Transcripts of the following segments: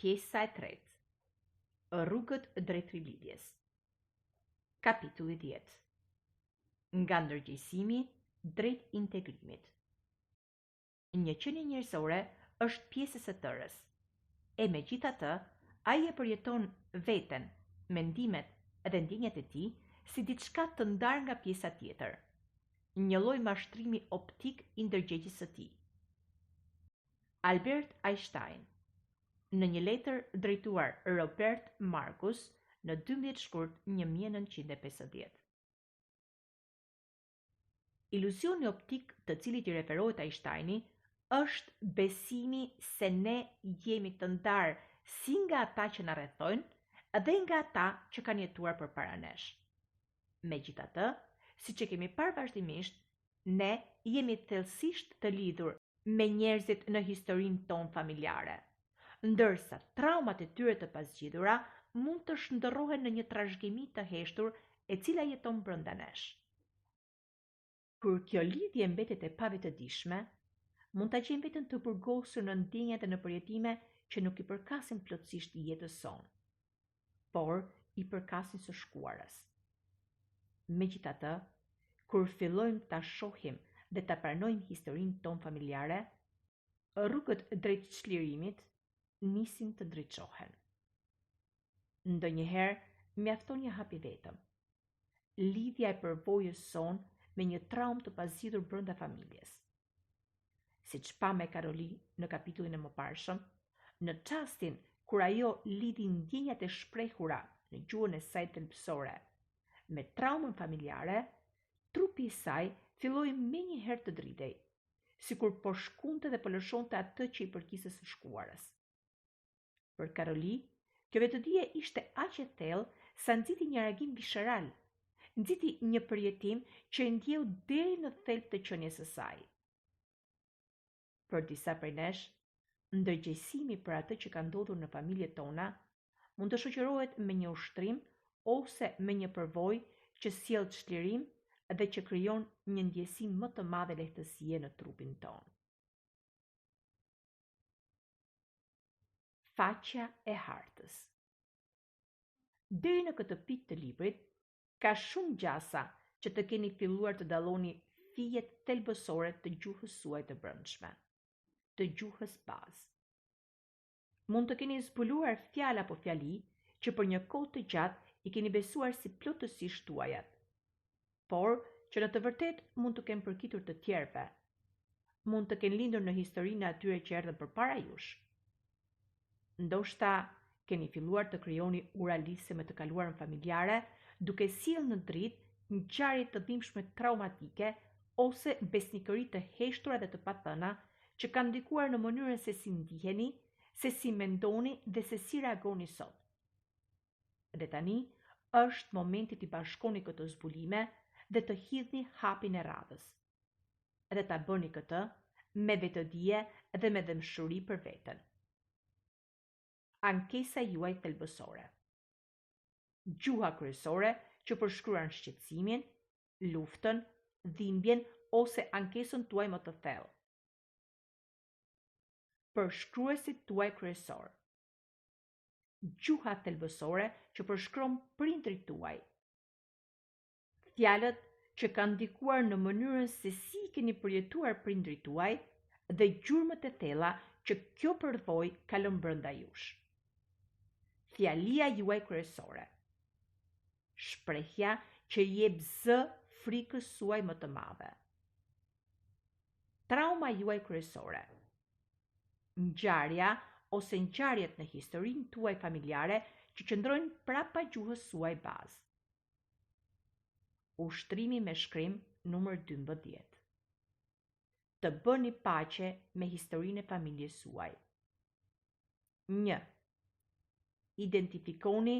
Pjesa e tretë. Rrugët drejt rilidhjes. Kapitulli 10. Nga ndërgjegjësimi drejt integrimit. Një qenie njerëzore është pjesë e së tërës. E megjithatë, ai e përjeton veten, mendimet dhe ndjenjat e tij si diçka të ndarë nga pjesa tjetër. Një lloj mashtrimi optik i ndërgjegjes së tij. Albert Einstein, në një letër drejtuar Robert Markus në 12 shkurt 1950. Iluzioni optik të cilit i referohet Einsteini është besimi se ne jemi të ndarë si nga ata që na rrethojnë dhe nga ata që kanë jetuar përpara nesh. Megjithatë, siç e kemi parë vazhdimisht, ne jemi thellësisht të lidhur me njerëzit në historinë tonë familjare, ndërsa traumat e tyre të pazgjidhura mund të shndërrohen në një trashëgimi të heshtur e cila jeton brenda nesh. Kur kjo lidhje mbetet e pavetëdijshme, mund ta gjejmë veten të burgosur në ndjenja dhe në përjetime që nuk i përkasin plotësisht jetës sonë, por i përkasin së shkuarës. Megjithatë, kur fillojmë ta shohim dhe ta pranojmë historinë tonë familjare, rrugët drejt çlirimit nisin të ndriçohen. Ndonjëherë mjafton një hap i vetëm. Lidhja e përvojës sonë me një traumë të pazgjidhur brenda familjes. Siç pamë me Karoli në kapitullin e mëparshëm, në çastin kur ajo lidhi ndjenjat e shprehura në gjuhën e saj thelbësore me traumën familjare, trupi i saj filloi menjëherë të dridhej, sikur po shkundte dhe po lëshonte atë që i përkiste së shkuarës. Për Karoli, kjo vetëdije ishte aq e thellë sa nxiti një reagim visceral, nxiti një përjetim që e ndjeu deri në thelb të qenies së saj. Për disa prej nesh, ndërgjegjësimi për atë që ka ndodhur në familjet tona mund të shoqërohet me një ushtrim ose me një përvojë që sjell çlirim dhe që krijon një ndjesi më të madhe lehtësie në trupin tonë. Faqja e hartës. Deri në këtë pikë të librit, ka shumë gjasa që të keni filluar të dalloni fijet thelbësore të gjuhës suaj të brendshme, të gjuhës bazë. Mund të keni zbuluar fjalë apo fjali që për një kohë të gjatë i keni besuar si plotësisht tuajat, por që në të vërtetë mund t'u kenë përkitur të tjerëve, mund të kenë lindur në historinë e atyre që erdhën përpara jush. Ndoshta keni filluar të krijoni ura lidhëse me të kaluarën familjare, duke sjellë në dritë ngjarje të dhimbshme traumatike ose besnikëri të heshtura dhe të pathëna që kanë ndikuar në mënyrën se si ndiheni, se si mendoni dhe se si reagoni sot. Dhe tani është momenti t'i bashkoni këto zbulime dhe të hidhni hapin e radhës. Dhe ta bëni këtë me vetëdije dhe me dhembshuri për veten. Ankesa juaj thelbësore. Gjuha kryesore që përshkruan shqetësimin, luftën, dhimbjen ose ankesën tuaj më të thellë. Përshkruesit tuaj kryesorë. Gjuha thelbësore që përshkron prindërit tuaj. Fjalët që kanë ndikuar në mënyrën se si i keni përjetuar prindërit tuaj dhe gjurmët e thella që kjo përvojë ka lënë brenda jush. Fjalia juaj kryesore. Shprehja që i jep zë frikës suaj më të madhe. Trauma juaj kryesore. Ngjarja ose ngjarjet në historinë tuaj familjare që qëndrojnë prapa gjuhës suaj bazë. Ushtrimi me shkrim numër 12. Të bëni paqe me historinë e familjes suaj. 1. Identifikoni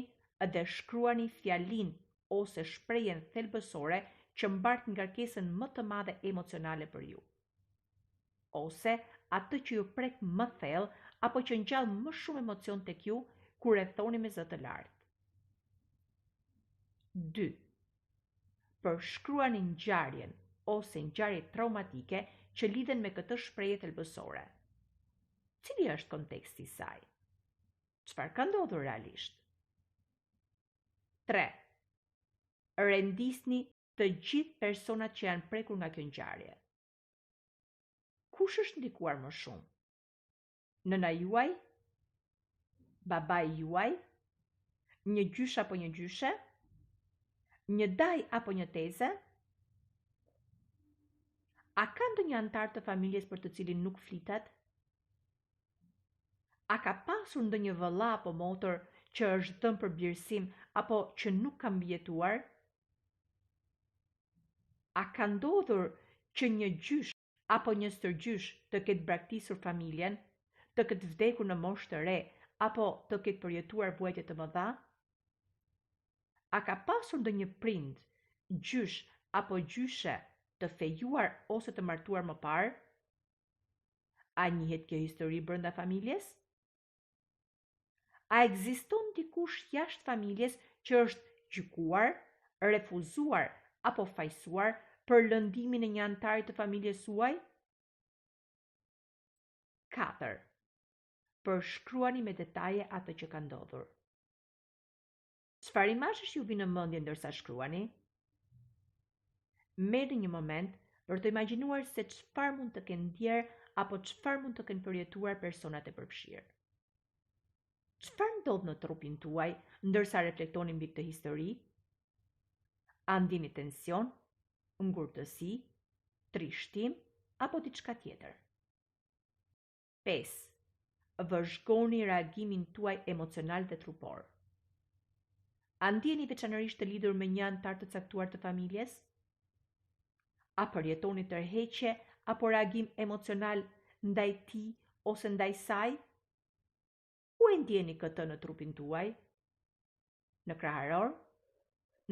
dhe shkruani fjalinë ose shprehjen thelbësore që mbart ngarkesën më të madhe emocionale për ju. Ose atë që ju prek më thellë apo që ngjall më shumë emocion tek ju kur e thoni me zë të lartë. 2. Përshkruani ngjarjen ose ngjarjet traumatike që lidhen me këtë shprehje thelbësore. Cili është konteksti i saj? Çfarë ka ndodhur realisht? 3. Rendisni të gjithë personat që janë prekur nga kjo ngjarje. Kush është ndikuar më shumë? Nëna juaj? Babai juaj? Një gjysh apo një gjyshe? Një dajë apo një teze? A ka ndonjë anëtar të familjes për të cilin nuk flitet? A ka pasur ndonjë vëlla apo motër që është dhënë për birësim apo që nuk ka mbijetuar? A ka ndodhur që një gjysh apo një stërgjysh të ketë braktisur familjen, të ketë vdekur në moshë të re apo të ketë përjetuar vuajtje të mëdha? A ka pasur ndonjë prind, gjysh apo gjyshe të fejuar ose të martuar më parë? A njihet kjo histori brenda familjes? A ekziston dikush jashtë familjes që është gjykuar, refuzuar apo fajësuar për lëndimin e një anëtari të familjes suaj? 4. Përshkruani me detaje atë që ka ndodhur. Çfarë imazhesh ju vijnë në mendje ndërsa shkruani? Merrni një moment për të imagjinuar se çfarë mund të kenë ndjerë apo çfarë mund të kenë përjetuar personat e përfshirë. Çfarë ndodh në trupin tuaj ndërsa reflektoni mbi këtë histori? A ndjeni tension, ngurtësi, trishtim apo diçka tjetër? 5. Vëzhgoni reagimin tuaj emocional dhe trupor. A ndiheni veçanërisht të lidhur me një anëtar të caktuar të familjes? A përjetoni tërheqje apo reagim emocional ndaj tij ose ndaj saj? Ku e ndjeni këtë në trupin tuaj? Në kraharor?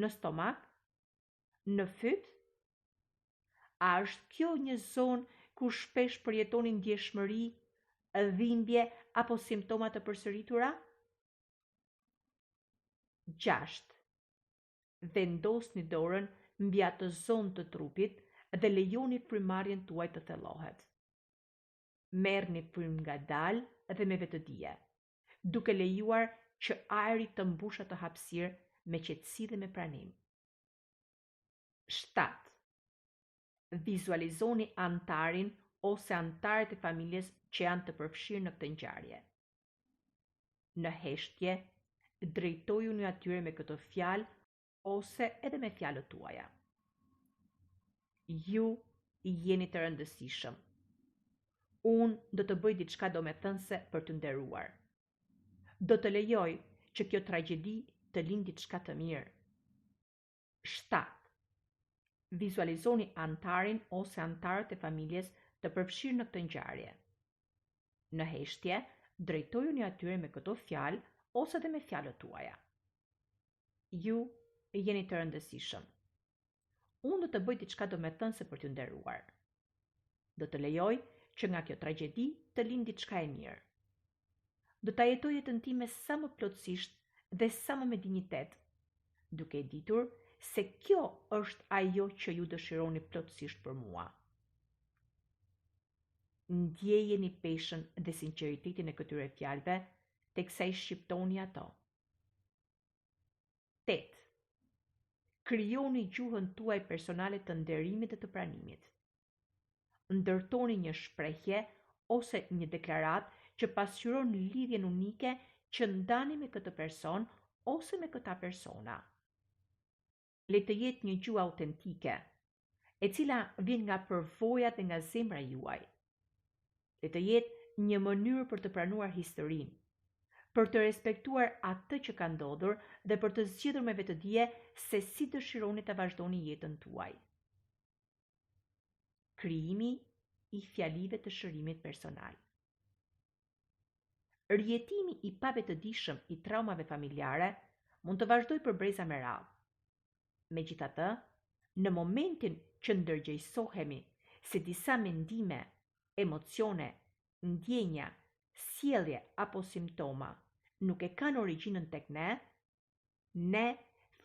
Në stomak? Në fyt? A është kjo një zonë ku shpesh përjetoni ndjeshmëri, dhimbje apo simptoma të përsëritura? 6. Vendosni dorën mbi atë zonë të trupit dhe lejoni frymëmarrjen tuaj të thellohet. Merrni frymë ngadalë dhe me vetëdije, duke lejuar që ajri të mbushë atë hapësirë me qetësi dhe me pranim. 7. Vizualizoni anëtarin ose anëtarët e familjes që janë të përfshirë në këtë ngjarje. Në heshtje, drejtojuni atyre me këto fjalë ose edhe me fjalët tuaja. Ju jeni të rëndësishëm. Unë do të bëj diçka domethënëse për t'ju nderuar. Do të lejoj që kjo tragjedi të lindë diçka të mirë. 7. Vizualizoni anëtarin ose anëtarët e familjes të përfshirë në këtë ngjarje. Në heshtje, drejtojuni atyre me këto fjalë ose edhe me fjalët tuaja. Ju jeni të rëndësishëm. Unë do të bëj diçka domethënëse për t'ju nderuar. Do të lejoj që nga kjo tragjedi të lindë diçka e mirë. Do ta jetoj jetën time sa më plotësisht dhe sa më me dinjitet, duke e ditur se kjo është ajo që ju dëshironi plotësisht për mua. Ndjejeni peshën dhe sinqeritetin e këtyre fjalëve teksa i shqiptoni ato. 8. Krijoni gjuhën tuaj personale të nderimit dhe të pranimit. Ndërtoni një shprehje ose një deklaratë që pasqyron lidhjen unike që ndani me këtë person ose me këta persona. Le të jetë një gjuhë autentike, e cila vjen nga përvoja dhe nga zemra juaj. Le të jetë një mënyrë për të pranuar historinë, për të respektuar atë që ka ndodhur dhe për të zgjedhur me vetëdije se si dëshironi ta vazhdoni jetën tuaj. Krijimi i fjalive të shërimit personal. Rijetimi i pavetëdijshëm i traumave familjare mund të vazhdojë për breza me radhë. Megjithatë, në momentin që ndërgjegjësohemi se disa mendime, emocione, ndjenja, sjellje apo simptoma nuk e kanë origjinën tek ne, ne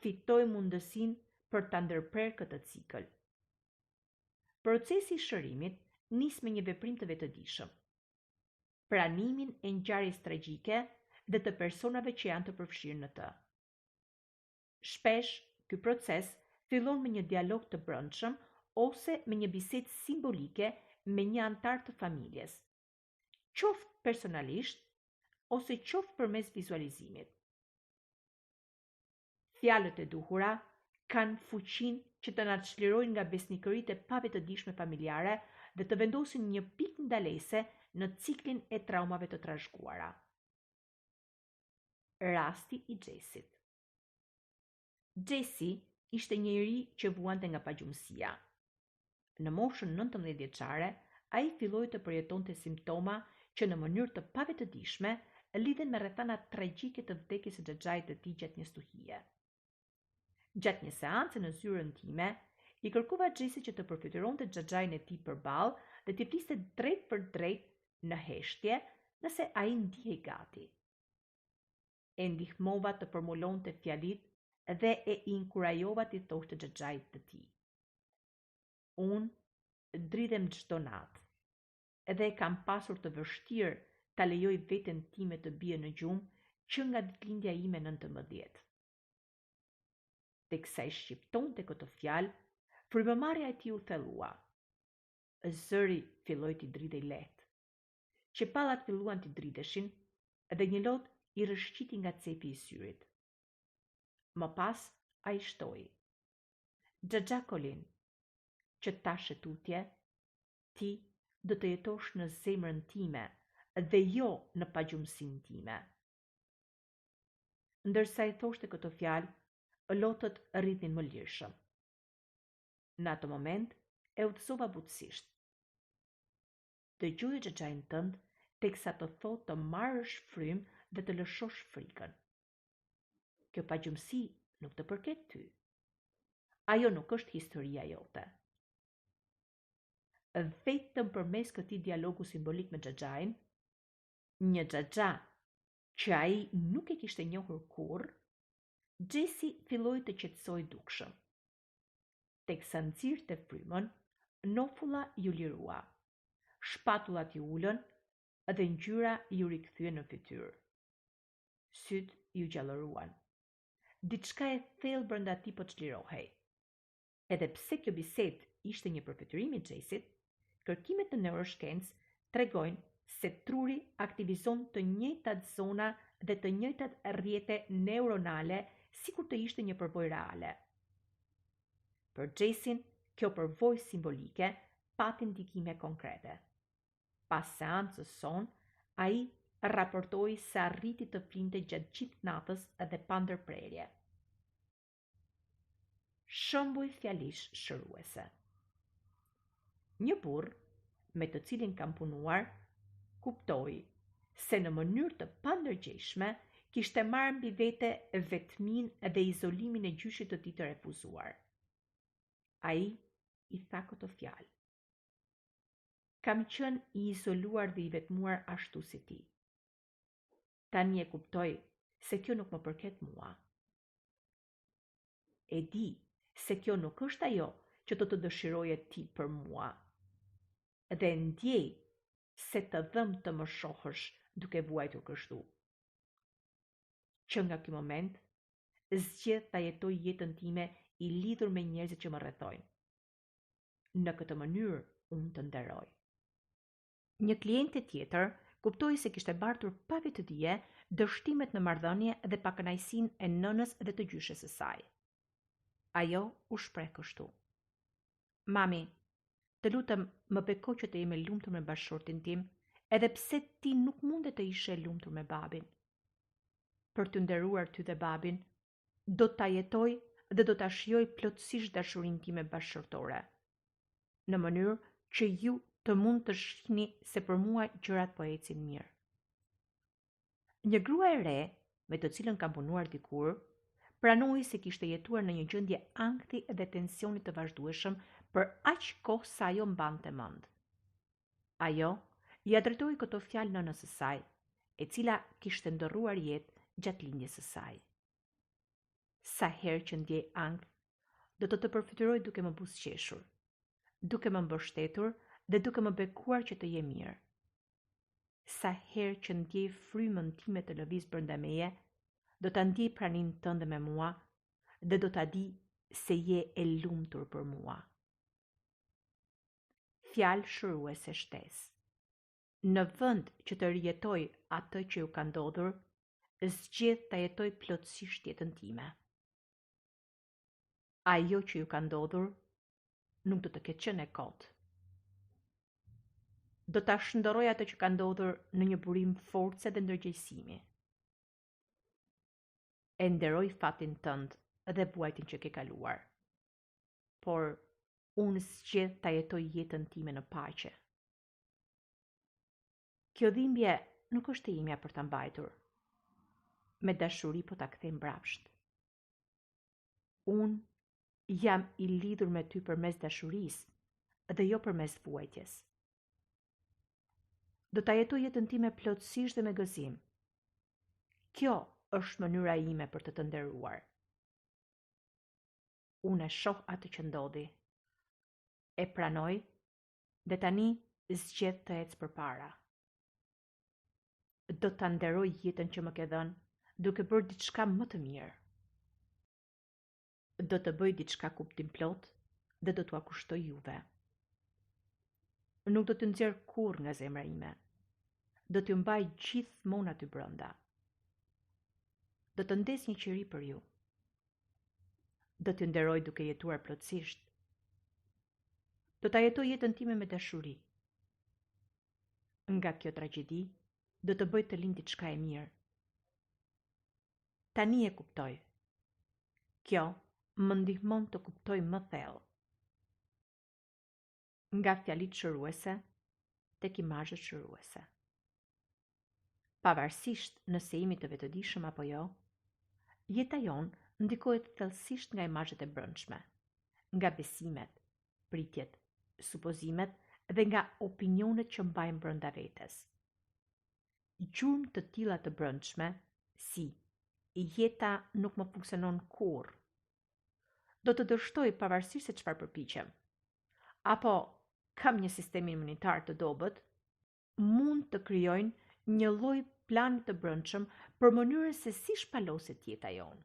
fitojmë mundësinë për ta ndërprerë këtë cikël. Procesi i shërimit nis me një veprim të vetëdijshëm. Pranimin e ngjarjes tragjike dhe të personave që janë të përfshirë në të. Shpesh, ky proces fillon me një dialog të brendshëm ose me një bisedë simbolike me një anëtar të familjes, qoftë personalisht ose qoftë përmes vizualizimit. Fjalët e duhura kanë fuqinë që të na çlirojnë nga besnikëritë e pavetëdijshme familjare dhe të vendosin një pikë ndalese në ciklin e traumave të trashëguara. Rasti i Xhesit. Xhesi ishte një i ri që vuante nga pagjumësia. Në moshën 19 vjeçare, ai filloi të përjetonte simptoma që në mënyrë të pavetëdijshme lidhen me rrethanat tragjike të vdekjes së xhaxhait të tij gjatë një stuhie. Gjatë një seance në zyrën time, i kërkova Xhesit që të përfytyronte xhaxhain e tij përballë dhe t'i fliste drejtpërdrejt në heshtje, nëse ai ndihej gati. E ndihmova të formulonte fjalitë dhe e inkurajova t'i thoshte xhaxhait të tij. Unë dridhem çdo natë dhe e kam pasur të vështirë ta lejoj veten time të bie në gjumë që nga ditëlindja ime 19. Teksa i shqiptonte këto fjalë, frymëmarrja e tij u thellua. Zëri filloi t'i dridhej lehtë. Qepallat filluan t'i dridheshin dhe një lot i rrëshqiti nga cepi i syrit. Më pas ai shtoi: Xhaxha Kolin, që tash e tutje, ti do të jetosh në zemrën time dhe jo në pagjumësinë time. Ndërsa i thoshte këto fjalë, lotët rridhnin më lirshëm. Në atë moment e udhëzova butësisht. Dëgjoje xhaxhain tënd teksa të thotë të marrësh frymë dhe të lëshosh frikën. Kjo pagjumësi nuk të përket ty. Ajo nuk është historia jote. Vetëm përmes këtij dialogu simbolik me xhaxhain, një xhaxha që ai nuk e kishte njohur kurrë, Xhesi filloi të qetësohej dukshëm. Teksa nxirrte frymën, nofulla iu lirua, shpatullat iu ulën dhe ngjyra iu rikthye në fytyrë. Sytë iu gjallëruan. Diçka e thellë brenda tij po çlirohej. Edhe pse kjo bisedë ishte një përfytyrim i Xhesit, kërkimet në neuroshkencë tregojnë se truri aktivizon të njëjtat zona dhe të njëjtat rrjete neuronale sikur të ishte një përvojë reale. Për Xhesin, kjo përvojë simbolike pati ndikime konkrete. Pas seancës sonë, ai raportoi se arriti të flinte gjatë gjithë natës dhe pa ndërprerje. Shembuj fjalish shëruese. Një burrë me të cilin kam punuar kuptoi se në mënyrë të pandërgjegjshme kishte marrë mbi vete vetminë dhe izolimin e gjyshit të tij të refuzuar. Ai i tha këto fjalë. Kam qenë i izoluar dhe i vetmuar ashtu si ti. Tani e kuptoj se kjo nuk më përket mua. E di se kjo nuk është ajo që do të dëshiroje ti për mua. Dhe e ndjej se të dhemb të më shohësh duke vuajtur kështu. Që nga ky moment, zgjedh ta jetoj jetën time i lidhur me njerëzit që më rrethojnë. Në këtë mënyrë unë të nderoj. Një kliente tjetër kuptoi se kishte bartur pa vetëdije dështimet në marrëdhënie dhe pakënaqësinë e nënës dhe të gjyshes së saj. Ajo u shpreh kështu: Mami, të lutem më beko që të jem e lumtur me bashkëshortin tim, edhe pse ti nuk munde të ishe e lumtur me babin. Për t'ju nderuar ty dhe babin, do ta jetoj dhe do ta shijoj plotësisht dashurinë time bashkëshortore. Në mënyrë që ju të mund të shihni se për mua gjërat po ecin mirë. Një grua e re, me të cilën kam punuar dikur, pranoi se kishte jetuar në një gjendje ankthi dhe tensioni të vazhdueshëm për aq kohë sa ajo mbante mend. Ajo ia drejtoi këto fjalë nënës së saj, e cila kishte ndërruar jetë gjatë lindjes së saj. Sa herë që ndjej ankth, do të të përfytyroj duke më buzëqeshur, duke më mbështetur dhe duke më bekuar që të jem mirë. Sa herë që ndjej frymën time të lëvizë brenda meje, do ta ndjej praninë tënde me mua dhe do ta di se je e lumtur për mua. Fjalë shëruese shtesë. Në vend që të rijetoj atë që ju ka ndodhur, zgjedh ta jetoj plotësisht jetën time. Ajo që ju ka ndodhur nuk do të ketë qenë e kotë. Do ta shndërroj atë që ka ndodhur në një burim force dhe ndërgjegjësimi. E nderoj fatin tënd dhe vuajtjen që ke kaluar. Por unë zgjedh ta jetoj jetën time në paqe. Kjo dhimbje nuk është e imja për ta mbajtur. Me dashuri po ta kthej mbrapsht. Unë jam i lidhur me ty përmes dashurisë dhe jo përmes vuajtjes. Do ta jetoj jetën time plotësisht dhe me gëzim. Kjo është mënyra ime për të të nderuar. Unë e shoh atë që ndodhi. E pranoj dhe tani zgjedh të ec përpara. Do ta nderoj jetën që më ke dhënë, duke bërë diçka më të mirë. Do të bëj diçka kuptimplotë dhe do t'ua kushtoj juve. Nuk do t'ju nxjerr kurrë nga zemra ime. Do t'ju mbaj gjithmonë aty brenda. Do të ndez një qiri për ju. Do t'ju nderoj duke jetuar plotësisht. Do ta jetoj jetën time me dashuri. Nga kjo tragjedi do të bëj të lindë diçka e mirë. Tani e kuptoj. Kjo më ndihmon të kuptoj më thellë. Nga fjalitë shëruese tek imazhet shëruese. Pavarësisht nëse jemi të vetëdijshëm apo jo, jeta jonë ndikohet thellësisht nga imazhet e brendshme, nga besimet, pritjet, supozimet dhe nga opinionet që mbajmë brenda vetes. Gjurmë të tilla të brendshme, si jeta nuk më funksionon kurrë, do të dështoj pavarësisht se çfarë përpiqem, apo kam një sistem imunitar të dobët, mund të krijojnë një lloj plani të brendshëm për mënyrën se si shpaloset jeta jonë.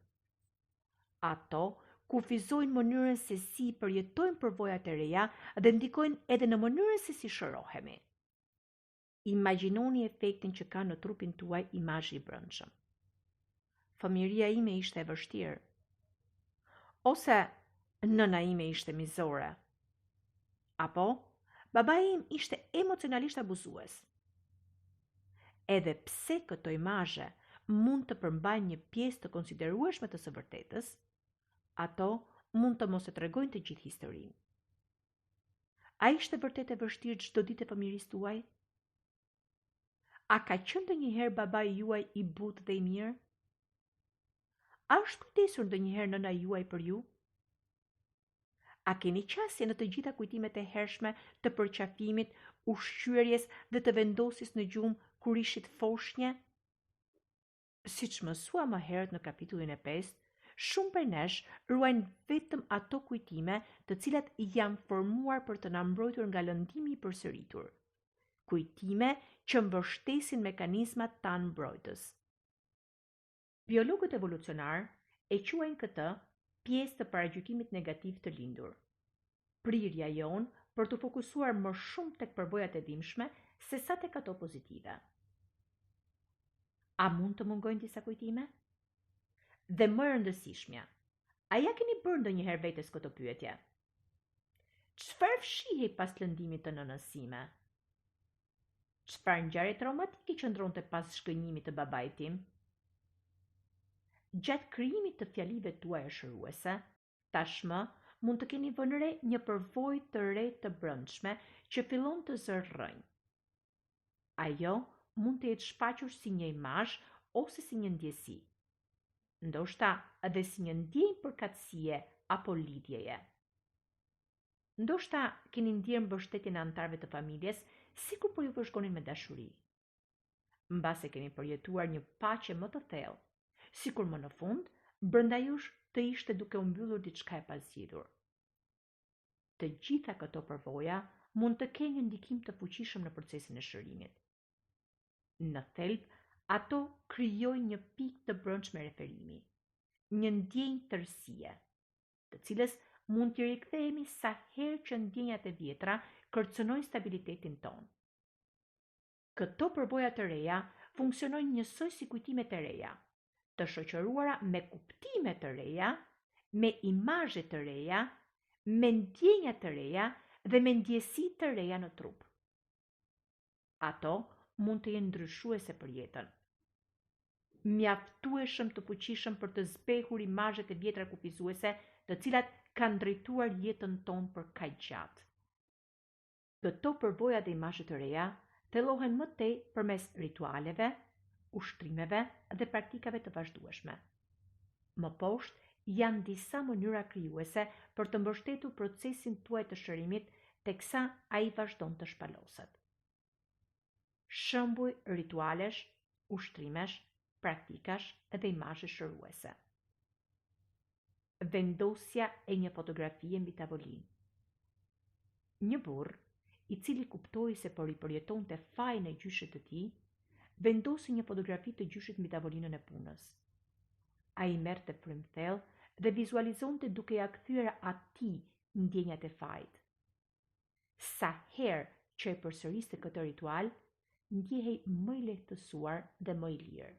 Ato kufizojnë mënyrën se si i përjetojmë përvojat e reja dhe ndikojnë edhe në mënyrën se si shërohemi. Imagjinoni efektin që ka në trupin tuaj imazhi i brendshëm. Fëmijëria ime ishte e vështirë. Ose nëna ime ishte mizore. Apo babai im ishte emocionalisht abuzues. Edhe pse këto imazhe mund të përmbajnë një pjesë të konsiderueshme të së vërtetës, ato mund të mos e tregojnë të gjithë historinë. A ishte vërtet e vështirë çdo ditë e fëmijërisë tuaj? A ka qenë ndonjëherë babai juaj i butë dhe i mirë? A është kujdesur ndonjëherë nëna juaj për ju? A keni qasje në të gjitha kujtimet e hershme të përqafimit, ushqyerjes dhe të vendosjes në gjumë kur ishit foshnje? Siç mësuam më herët në kapitullin e pestë, shumë prej nesh ruajnë vetëm ato kujtime të cilat janë formuar për të na mbrojtur nga lëndimi i përsëritur, kujtime që mbështesin mekanizmat tanë mbrojtës. Biologët evolucionarë e quajnë këtë pjesë të paragjykimit negativ të lindur. Prirja jonë për t'u fokusuar më shumë tek përvojat e dhimbshme sesa tek ato pozitive. A mund të mungojnë disa kujtime? Dhe më e rëndësishmja, a ia keni bërë ndonjëherë vetes këto pyetje? Çfarë fshihej pas lëndimit të nënës sime? Çfarë ngjarje traumatike qëndronte pas zhgënjimit të babait tim? Gjatë krijimit të fjalive tuaja shëruese, tashmë mund të keni vënë re një përvojë të re të brendshme që fillon të zërë rrënjë. Ajo mund të jetë shfaqur si një imazh ose si një ndjesi, ndoshta edhe si një ndjenjë përkatësie apo lidhjeje. Ndoshta keni ndjerë mbështetjen e anëtarëve të familjes sikur po ju vëzhgonin me dashuri. Mbase keni përjetuar një paqe më të thellë, sikur më në fund brenda jush të ishte duke u mbyllur diçka e pazgjidhur. Të gjitha këto përvoja mund të kenë një ndikim të fuqishëm në procesin e shërimit. Në thelb, ato krijojnë një pikë të brendshme referimi, një ndjenjë tërësie, të cilës mund t'i rikthehemi sa herë që ndjenjat e vjetra kërcënojnë stabilitetin tonë. Këto përvoja të reja funksionojnë njësoj si kujtimet e reja, të shoqëruara me kuptime të reja, me imazhe të reja, me ndjenja të reja dhe me ndjesi të reja në trup. Ato mund të jenë ndryshuese për jetën. Mjaftueshëm të fuqishëm për të zbehur imazhet e vjetra kufizuese të cilat kanë drejtuar jetën tonë për kaq gjatë. Këto përvoja dhe imazhe të reja thellohen më tej përmes ritualeve, ushtrimeve dhe praktikave të vazhdueshme. Më poshtë janë disa mënyra krijuese për të mbështetur procesin tuaj të shërimit teksa ai vazhdon të shpaloset. Shembuj ritualesh, ushtrimesh, praktikash dhe imazhe shëruese. Vendosja e një fotografie mbi tavolinë. Një burrë, i cili kuptoi se po ripërjetonte fajin e gjyshit të tij, vendosi një fotografi të gjyshit mbi tavolinën e punës. Ai merrte frymë thellë dhe vizualizonte duke ia kthyer atij ndjenjat e fajit. Sa herë që e përsëriste këtë ritual, ndjehej më i lehtësuar dhe më i lirë.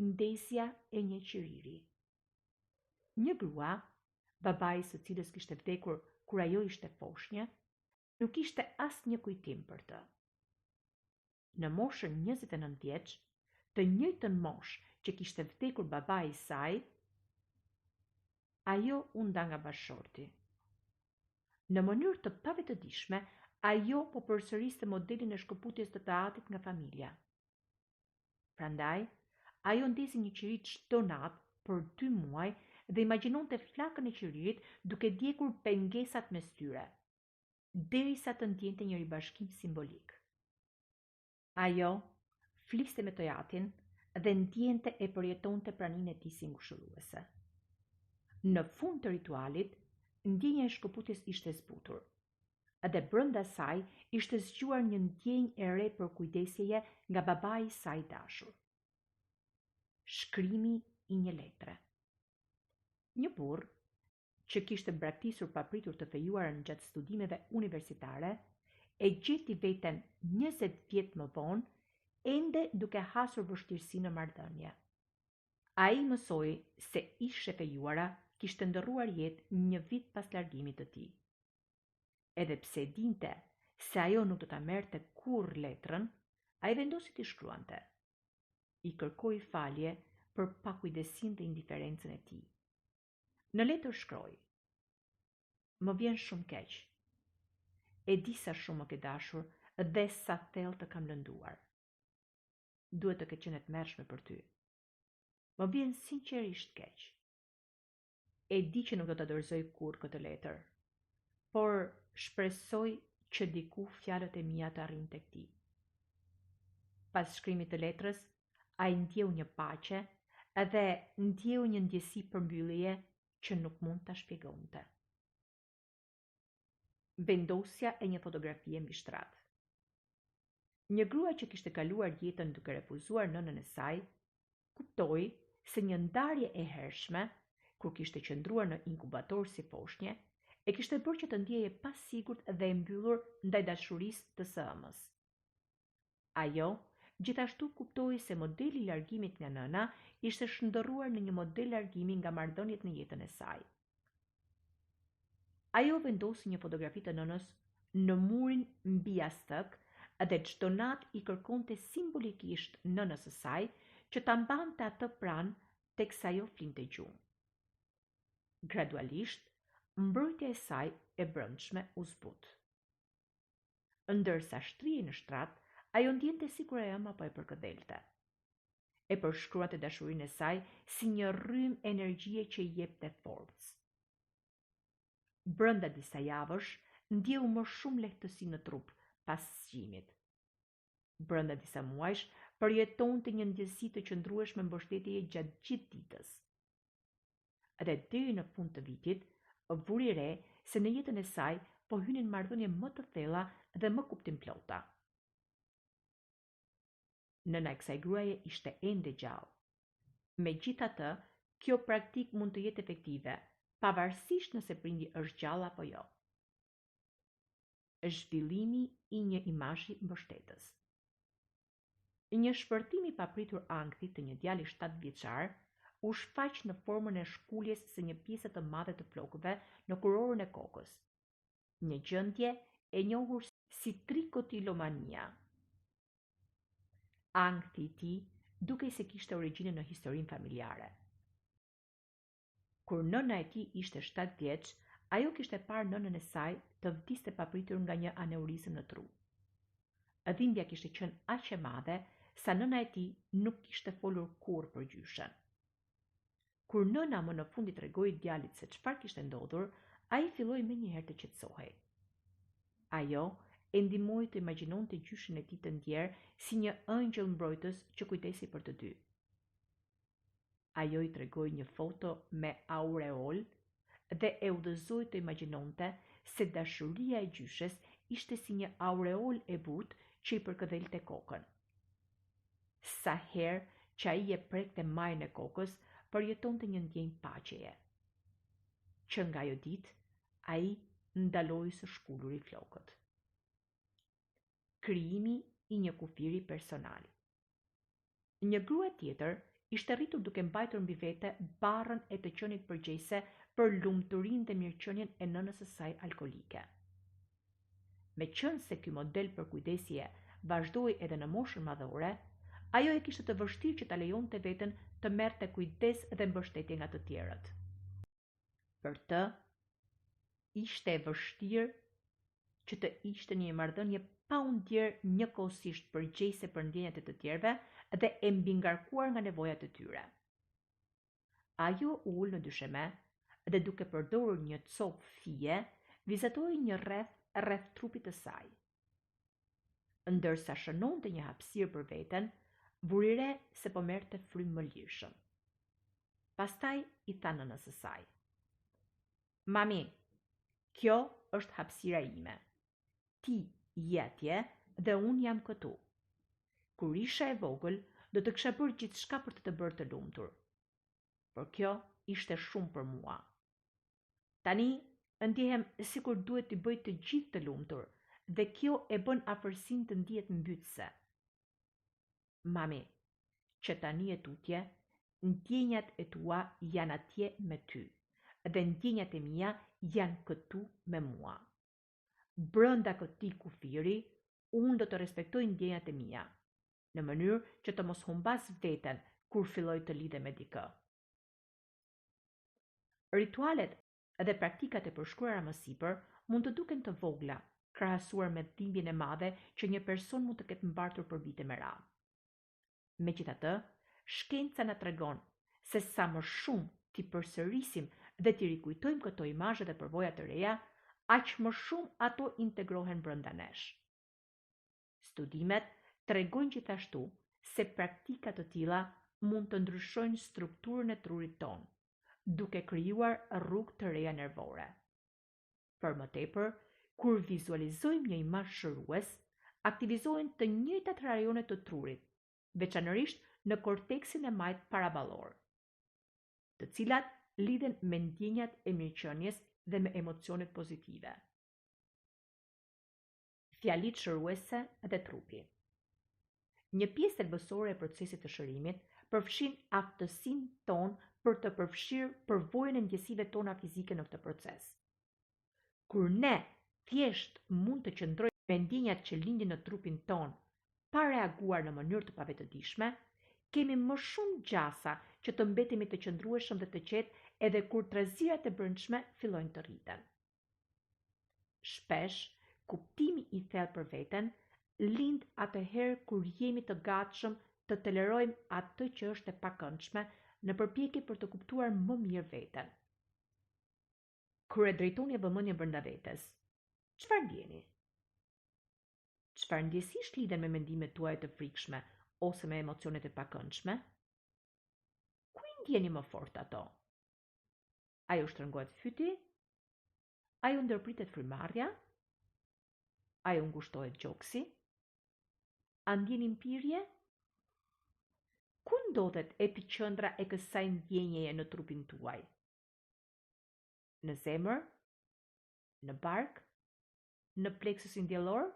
Ndezja e një qiriri. Një grua, babai i së cilës kishte vdekur kur ajo ishte foshnjë, nuk kishte asnjë kujtim për të. Në moshën 29 vjeç, të njëjtën moshë që kishte vdekur babai i saj, ajo u nda nga bashkëshorti. Në mënyrë të pavetëdijshme, ajo po përsëriste modelin e shkëputjes të të atit nga familja. Prandaj, ajo ndezi një qiri çdo natë për dy muaj dhe imagjinonte flakën e qiririt duke djegur pengesat mes tyre, derisa të ndjente një ribashkim simbolik. Ajo fliste me të atin dhe ndjente e përjetonte praninë e tij si ngushëlluese. Në fund të ritualit, ndjenja e shkëputjes ishte zbutur. Dhe brenda saj ishte zgjuar një ndjenjë e re përkujdesjeje nga babai i saj i dashur. Shkrimi i një letre. Një burrë, që kishte braktisur papritur të fejuarën gjatë studimeve universitare, e gjeti veten 20 vjet më vonë ende duke hasur vështirësi në marrëdhënie. Ai mësoi se ish e fejuara kishte ndërruar jetë një vit pas largimit të tij. Edhe pse e dinte se ajo nuk do ta merrte kurrë letrën, ai vendosi t'i shkruante. I kërkoi falje për pakujdesinë dhe indiferencën e tij. Në letër shkroi: Më vjen shumë keq. E di sa shumë më ke dashur dhe sa thellë të kam lënduar. Duhet të ketë qenë e tmerrshme për ty. Më vjen sinqerisht keq. E di që nuk do ta dorëzoj kurrë këtë letër, por shpresoj që diku fjalët e mia të arrijnë tek ti. Pas shkrimit të letrës, ai ndjeu një paqe dhe ndjeu një ndjesi përmbylljeje që nuk mund ta shpjegonte. Vendosja e një fotografie mbi shtrat. Një grua që kishte kaluar jetën duke refuzuar nënën e saj, kuptoi se një ndarje e hershme, kur kishte qëndruar në inkubator si foshnje, e kishte bërë që të ndihej e pasigurt dhe e mbyllur ndaj dashurisë të së ëmës. Ajo gjithashtu kuptoi se modeli i largimit nga nëna ishte shndërruar në një model largimi nga marrëdhëniet në jetën e saj. Ajo vendosi një fotografi të nënës në murin mbi jastëk dhe çdo natë i kërkonte simbolikisht nënës së saj që ta mbante atë pranë teksa ajo flinte gjumë. Gradualisht, mbrojtja e saj e brendshme u zbut. Ndërsa shtrihej në shtrat, ajo ndjente sikur e ëma po e përkëdhelte. E përshkruante dashurinë e saj si një rrymë energjie që i jepte forcë. Brenda disa javësh, ndjeu më shumë lehtësi në trup pas zgjimit. Brenda disa muajsh, përjetonte një ndjesi të qëndrueshme mbështetjeje gjatë gjithë ditës. Dhe deri në fund të vitit, vuri re se në jetën e saj po hynin marrëdhënie më të thella dhe më kuptimplota. Nëna e kësaj gruaje ishte ende gjallë. Megjithatë, kjo praktikë mund të jetë efektive, pavarësisht nëse prindi është gjallë apo jo. Zhvillimi i një imazhi mbështetës. Një shpërthim i papritur ankthi të një djali shtatëvjeçar u shfaq në formën e shkuljes së një pjese të madhe të flokëve në kurorën e kokës, një gjendje e njohur si trikotilomania. Ankthi i tij dukej se kishte origjinën në historinë familjare. Kur nëna e tij ishte shtatë vjeç, ajo kishte parë nënën e saj të vdiste papritur nga një aneurizëm në tru. Dhimbja kishte qenë aq e madhe sa nëna e tij nuk kishte folur kurrë për gjyshen. Kur nëna më në fund i tregoi djalit se çfarë kishte ndodhur, ai filloi menjëherë të qetësohej. Ajo e ndihmoi të imagjinonte gjyshen e tij të ndjerë si një ëngjëll mbrojtës që kujdesej për të dy. Ajo i tregoi një foto me aureolë dhe e udhëzoi të imagjinonte se dashuria e gjyshes ishte si një aureolë e butë që i përkëdhelte kokën. Sa herë që ai e prekte majën e kokës, përjetonte një ndjenjë paqeje. Që nga ajo ditë, ai ndaloi së shkuluri flokët. Krijimi i një kufiri personal. Një grua tjetër ishte rritur duke mbajtur mbi vete barrën e të qenit përgjegjëse për lumturinë dhe mirëqenien e nënës së saj alkoolike. Meqenëse ky model përkujdesjeje vazhdoi edhe në moshën madhore, ajo e kishte të vështirë që ta lejonte veten të merrte kujdes dhe mbështetje nga të tjerët. Për të, ishte e vështirë që të ishte në një marrëdhënie pa u ndjerë njëkohësisht përgjegjëse për ndjenjat e të tjerëve dhe e mbingarkuar nga nevojat e tyre. Ajo u ul në dysheme dhe duke përdorur një copë fije, vizatoi një rreth rreth trupit të saj. Ndërsa shënonte një hapësirë për veten, vuri re se po merrte frymë më lirshëm. Pastaj i tha nënës së saj. Mami, kjo është hapësira ime. Ti je atje dhe unë jam këtu. Kur isha e vogël, do të kisha bërë gjithçka për të të bërë të lumtur. Por kjo ishte shumë për mua. Tani ndjehem sikur duhet t'i bëj të gjithë të lumtur dhe kjo e bën afërsinë të ndihet mbytëse. Mami, që tani e tutje, ndjenjat e tua janë atje me ty dhe ndjenjat e mia janë këtu me mua. Brenda këtij kufiri, unë do të respektoj ndjenjat e mia, në mënyrë që të mos humbas veten kur filloj të lidhem me dikë. Ritualet dhe praktikat e përshkruara më sipër mund të duken të vogla krahasuar me dhimbjen e madhe që një person mund të ketë mbartur për vite me radhë. Megjithatë, shkenca na tregon se sa më shumë t'i përsërisim dhe t'i rikujtojmë këto imazhe dhe përvoja të reja, aq më shumë ato integrohen brenda nesh. Studimet tregojnë gjithashtu se praktika të tilla mund të ndryshojnë strukturën e trurit tonë, duke krijuar rrugë të reja nervore. Për më tepër, kur vizualizojmë një imazh shërues, aktivizohen të njëjtat rajone të trurit, veçanërisht në korteksin e majtë paraballor, të cilat lidhen me ndjenjat e mirëqenies dhe me emocionet pozitive. Fjalitë shëruese dhe trupi. Një pjesë thelbësore e procesit të shërimit përfshin aftësinë tonë për të përfshirë përvojën e ndjesive tona fizike në këtë proces. Kur ne thjesht mund të qëndrojmë me ndjenjat që lindin në trupin tonë pa reaguar në mënyrë të pavetëdijshme, kemi më shumë gjasa që të mbetemi të qëndrueshëm dhe të qetë edhe kur trazirat e brendshme fillojnë të rriten. Shpesh, kuptimi i thellë për veten lind atëherë kur jemi të gatshëm të tolerojmë atë që është e pakëndshme në përpjekje për të kuptuar më mirë veten. Kur e drejtoni vëmendjen brenda vetes, çfarë ndjeni? Çfarë ndjesish lidhen me mendimet tuaja të frikshme ose me emocionet e pakëndshme? Ku i ndjeni më fort ato? A ju shtrëngohet fyti? A ju ndërpritet frymëmarrja? A ju ngushtohet gjoksi? A ndjeni mpirje? Ku ndodhet epiqendra e kësaj ndjenjeje në trupin tuaj? Në zemër? Në bark? Në pleksusin diellor?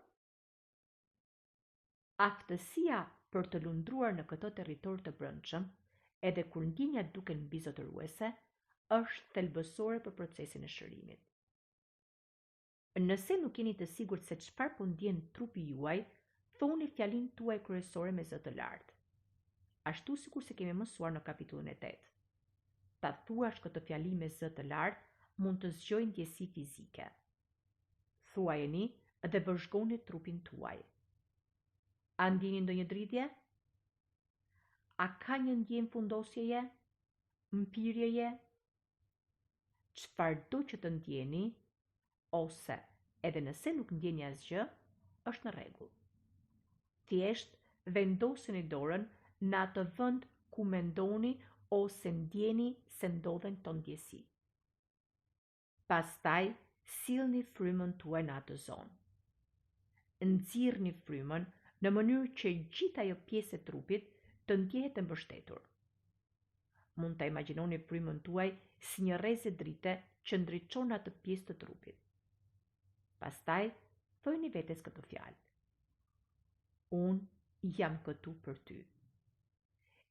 Aftësia për të lundruar në këtë territor të brendshëm, edhe kur ndjenjat duken mbizotëruese, është thelbësore për procesin e shërimit. Nëse nuk jeni të sigurt se çfarë po ndjen trupi juaj, thoni fjalinë tuaj kryesore me zë të lartë. Ashtu sikurse kemi mësuar në kapitullin e tetë. Ta thuash këtë fjali me zë të lartë mund të zgjojë ndjesi fizike. Thuajeni dhe vëzhgoni trupin tuaj. A ndjeni ndonjë dridhje? A ka një ndjenjë fundosjeje? Mpirjeje? Çfarëdo që të ndjeni, ose edhe nëse nuk ndjeni asgjë, është në rregull. Thjesht vendoseni dorën në atë vend ku mendoni ose ndjeni se ndodhen këto ndjesi. Pastaj sillni frymën tuaj në atë zonë. Nxirrni frymën në mënyrë që gjithë ajo pjesë e trupit të ndjehet e mbështetur. Mund ta imagjinoni frymën tuaj si një rreze drite që ndriçon atë pjesë të trupit. Pastaj thojini vetes këto fjalë. Unë jam këtu për ty.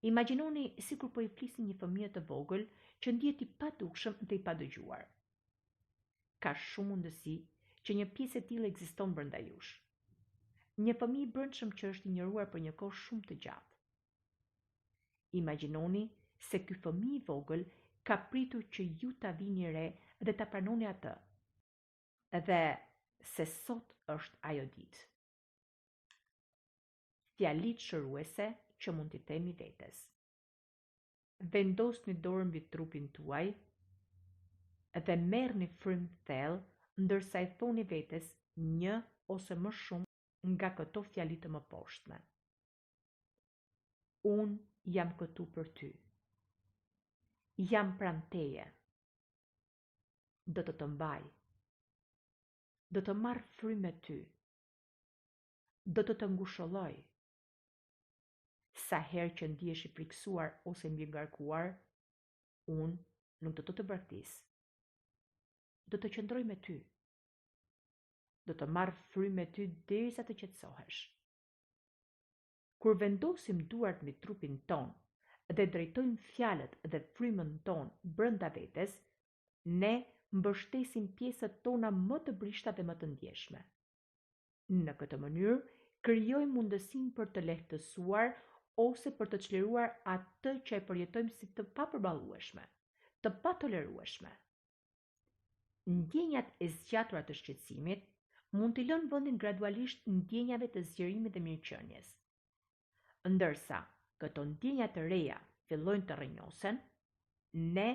Imagjinoni sikur po i flisni një fëmije të vogël që ndihet i padukshëm dhe i padëgjuar. Ka shumë mundësi që një pjesë e tillë ekziston brenda jush. Një fëmijë i brendshëm që është injoruar për një kohë shumë të gjatë. Imagjinoni se ky fëmijë i vogël ka pritur që ju ta vini re dhe ta pranoni atë. Dhe se sot është ajo ditë. Fjalitë shëruese që mund t'i themi vetes. Vendosni dorën mbi trupin tuaj dhe merrni frymë thellë ndërsa i thoni vetes një ose më shumë nga këto fjali të mëposhtme. Unë jam këtu për ty. Jam pranë teje. Do të të mbaj. Do të marr frymë me ty. Do të të ngushëlloj. Sa herë që ndihesh i frikësuar ose mbingarkuar, unë nuk do të të braktis. Do të qëndroj me ty. Do të marr frymë me ty derisa të qetësohesh. Kur vendosim duart mbi trupin tonë dhe drejtojmë fjalët dhe frymën tonë brenda vetes, ne mbështesim pjesët tona më të brishta dhe më të ndjeshme. Në këtë mënyrë, krijojmë mundësinë për të lehtësuar ose për të çliruar atë që e përjetojmë si të papërballueshme, të patolerueshme. Ndjenjat e zgjatura të shqetësimit mund t'i lënë vendin gradualisht ndjenjave të zgjerimit dhe mirëqenies. Ndërsa këto ndjenja të reja fillojnë të rrënjosen, ne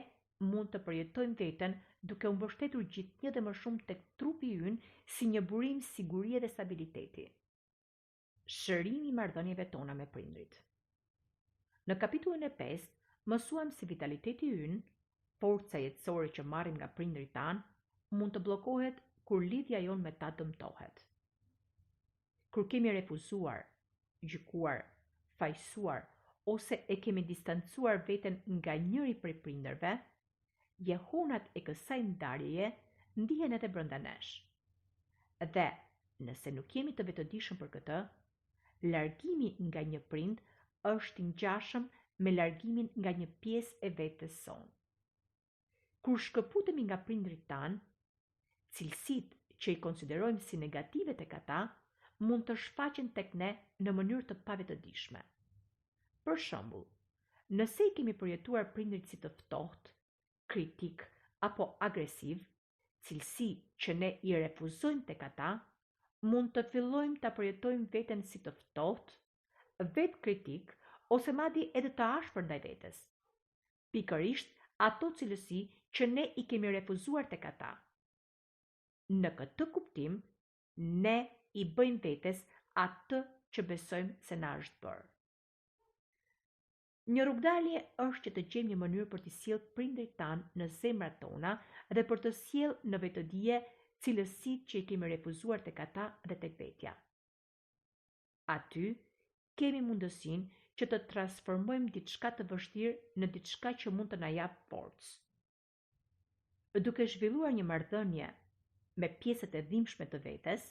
mund të përjetojmë veten duke u mbështetur gjithnjë dhe më shumë tek trupi ynë si një burim sigurie dhe stabiliteti. Shërimi i marrëdhënieve tona me prindërit. Në kapitullin e pestë, mësuam se vitaliteti ynë, forca jetësore që marrim nga prindërit tanë, mund të bllokohet kur lidhja jonë me ta dëmtohet. Kur kemi refuzuar, gjykuar, fajësuar ose e kemi distancuar veten nga njëri prej prindërve, jehonat e kësaj ndarjeje ndihen edhe brenda nesh. Dhe, nëse nuk jemi të vetëdijshëm për këtë, largimi nga një prind është i ngjashëm me largimin nga një pjesë e vetes sonë. Kur shkëputemi nga prindërit tanë, cilësitë që i konsiderojmë si negative tek ata mund të shfaqen tek ne në mënyrë të pavetëdijshme. Për shembull, nëse i kemi përjetuar prindërit si të ftohtë, kritikë apo agresivë, cilësi që ne i refuzojmë tek ata, mund të fillojmë ta përjetojmë veten si të ftohtë, vetëkritikë ose madje edhe të ashpër ndaj vetes. Pikërisht ato cilësi që ne i kemi refuzuar tek ata. Në këtë kuptim, ne i bëjmë vetes atë që besojmë se na është bërë. Një rrugëdalje është që të gjejmë një mënyrë për t'i sjellë prindërit tanë në zemrat tona dhe për të sjellë në vetëdije cilësitë që i kemi refuzuar tek ata dhe tek vetja. Aty kemi mundësinë që të transformojmë diçka të vështirë në diçka që mund të na japë forcë. Duke zhvilluar një marrëdhënie me pjesët e dhimbshme të vetes,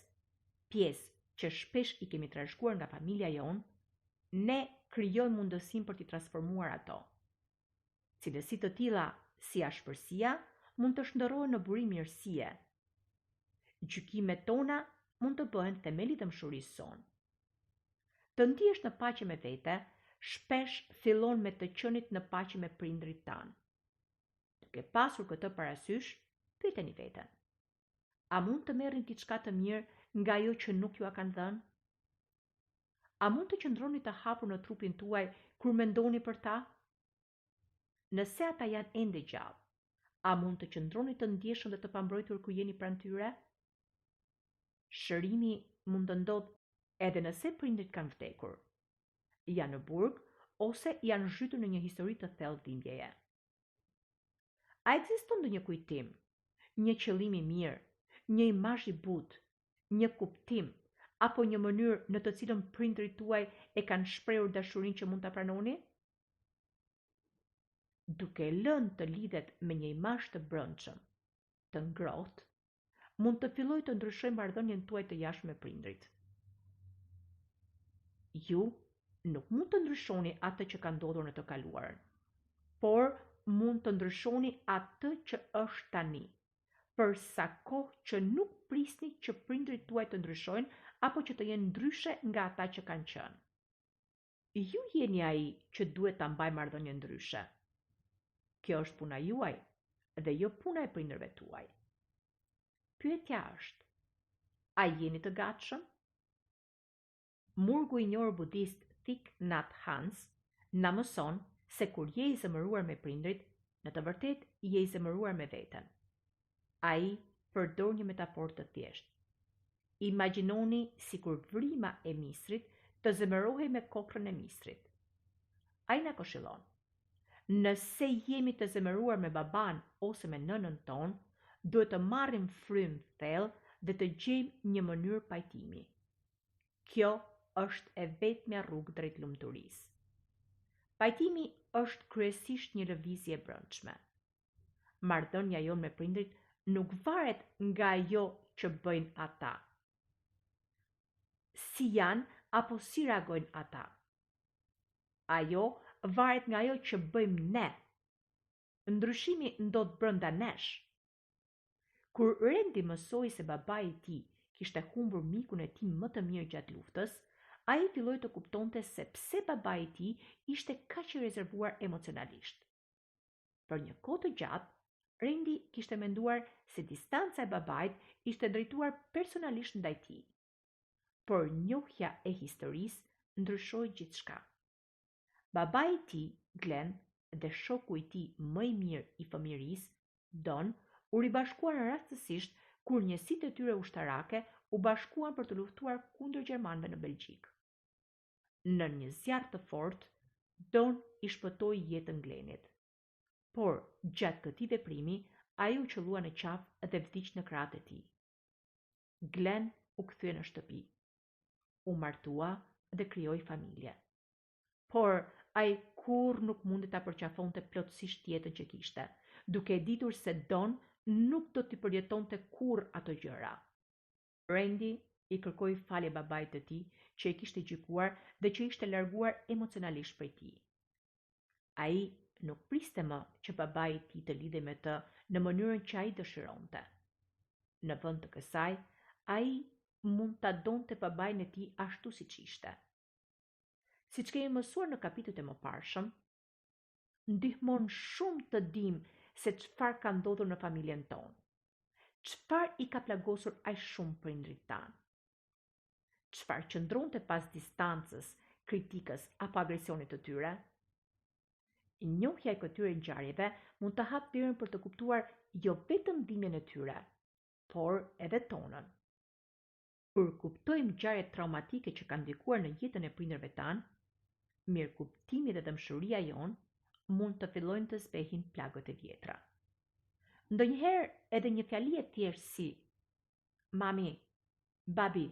pjesë që shpesh i kemi trashëguar nga familja jonë, ne krijojmë mundësinë për t'i transformuar ato. Cilësi të tilla si ashpërsia mund të shndërrohen në burim mirësie. Gjykimet tona mund të bëhen themeli i dhembshurisë sonë. Të ndihesh në paqe me vete, shpesh fillon me të qenit në paqe me prindërit tanë. Duke pasur këtë parasysh, pyeteni veten. A mund të merrni diçka të mirë nga ajo që nuk jua kanë dhënë? A mund të qëndroni të hapur në trupin tuaj kur mendoni për ta? Nëse ata janë ende gjallë, a mund të qëndroni të ndjeshëm dhe të pambrojtur kur jeni pranë tyre? Shërimi mund të ndodhë edhe nëse prindërit kanë vdekur, janë në burg ose janë zhytur në një histori të thellë dhimbjeje. A ekziston ndonjë kujtim, një qëllim i mirë, një imazh i butë, një kuptim apo një mënyrë në të cilën prindërit tuaj e kanë shprehur dashurinë që mund ta pranoni? Duke lënë të lidhet me një imazh të brendshëm, të ngrohtë, mund të fillojë të ndryshojë marrëdhënien tuaj të jashtme me prindërit. Ju nuk mund të ndryshoni atë që ka ndodhur në të kaluarën, por mund të ndryshoni atë që është tani, për sa kohë që nuk prisni që prindërit tuaj të ndryshojnë apo që të jenë ndryshe nga ata që kanë qenë. Ju jeni ai që duhet ta mbajë marrëdhënien ndryshe. Kjo është puna juaj dhe jo puna e prindërve tuaj. Pyetja është, a jeni të gatshëm? Murgu i njohur budist Thich Nhat Hanh na mëson se kur je i zemëruar me prindërit, në të vërtetë je i zemëruar me veten. Ai përdor një metaforë të thjeshtë. Imagjinoni sikur vrima e misrit të zemërohej me kokrrën e misrit. Ai na këshillon, Nëse jemi të zemëruar me babanë ose me nënën tonë, duhet të marrim frymë thellë dhe të gjejmë një mënyrë pajtimi. Kjo është e vetmja rrugë drejt lumturisë. Pajtimi është kryesisht një lëvizje e brendshme. Marrëdhënia jonë me prindërit nuk varet nga ajo që bëjnë ata, si janë apo si reagojnë ata. Ajo varet nga ajo që bëjmë ne. Ndryshimi ndodh brenda nesh. Kur Rendi mësoi se babai i tij kishte humbur mikun e tij më të mirë gjatë luftës, ai filloi të kuptonte se pse babai i tij ishte kaq i rezervuar emocionalisht. Për një kohë të gjatë, Rendi kishte menduar se distanca e babait ishte drejtuar personalisht ndaj tij. Por njohja e historisë ndryshoi gjithçka. Babai i tij, Glenn, dhe shoku i tij më i mirë i fëmijërisë, Don, u ribashkuan rastësisht kur njësitë e tyre ushtarake u bashkuan për të luftuar kundër gjermanëve në Belgjikë. Nën një zjarr të fortë, Don i shpëtoi jetën Glenit. Por, gjatë këtij veprimi, ai u qëllua në qafë dhe vdiq në krahët e tij. Glen u kthye në shtëpi. U martua dhe krijoi familje. Por, ai kurrë nuk mundi ta përqafonte plotësisht jetën që kishte, duke e ditur se Don nuk do t'i përjetonte kurrë ato gjëra. Rendi i kërkoi falje babait të tij që e kishte gjykuar dhe që ishte larguar emocionalisht prej tij. Ai nuk priste më që babai i tij të lidhej me të në mënyrën që ai dëshironte. Në vend të kësaj, ai mund ta donte babain e tij ashtu siç ishte. Siç kemi mësuar në kapitujt e mëparshëm, ndihmon shumë të dimë se çfarë ka ndodhur në familjen tonë. Çfarë i ka plagosur aq shumë prindërit tanë? Çfarë qëndronte pas distancës, kritikës apo agresionit të tyre? Njohja e këtyre ngjarjeve mund të hapë derën për të kuptuar jo vetëm dhimbjen e tyre, por edhe tonën. Kur kuptojmë ngjarjet traumatike që kanë ndikuar në jetën e prindërve tanë, mirëkuptimi dhe dhembshuria jonë mund të fillojnë të zbehin plagët e vjetra. Ndonjëherë edhe një fjali e thjeshtë si Mami, babi,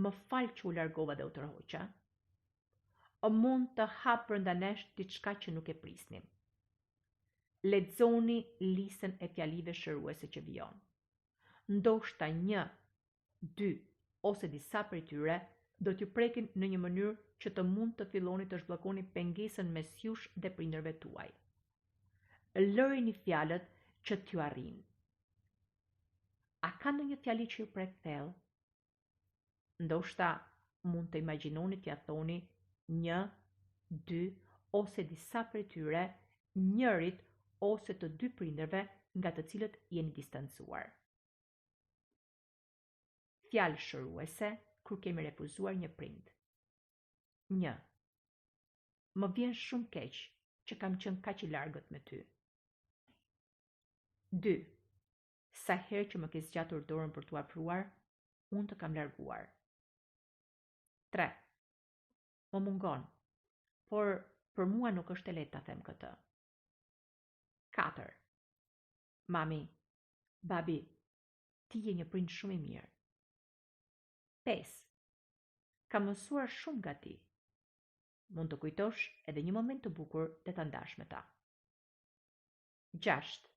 më fal që u largova dhe u tërhoqa. Mund të hapë brenda nesh diçka që nuk e prisnim. Lexoni listën e fjalive shëruese që vijon. Ndoshta një, dy ose disa prej tyre do t'ju prekin në një mënyrë që të mund të filloni të zhbllokoni pengesën mes jush dhe prindërve tuaj. Lërini fjalët që t'ju arrijnë. A ka ndonjë fjali që ju prek thellë? Ndoshta mund të imagjinoni t'ia thoni një, dy ose disa prej tyre njërit ose të dy prindërve nga të cilët jeni distancuar. Fjalë shëruese kur kemi refuzuar një prind. 1. Më vjen shumë keq që kam qenë kaq i largët me ty. 2. Sa herë që më ke zgjatur dorën për t'u afruar, unë të kam larguar. 3. Më mungon, por për mua nuk është e lehtë ta them këtë. 4. Mami, babi, ti je një prind shumë i mirë. 5. Kam mësuar shumë nga ti. Mund të kujtosh edhe një moment të bukur dhe ta ndash me ta. 6.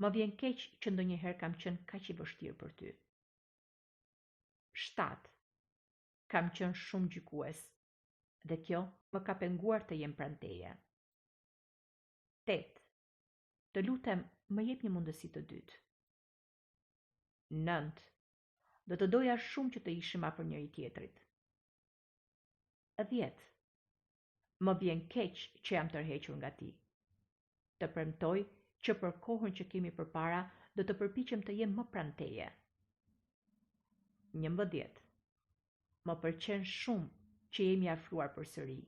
Më vjen keq që ndonjëherë kam qenë kaq i vështirë për ty. 7. Kam qenë shumë gjykues dhe kjo më ka penguar të jem pranë teje. 8. Të lutem, më jep një mundësi të dytë. 9. Do të doja shumë që të ishim afër njëri-tjetrit. 10. Më vjen keq që jam tërhequr nga ti. Të premtoj që për kohën që kemi përpara do të përpiqem të jem më pranë teje. 11. Më pëlqen shumë që jemi afruar përsëri.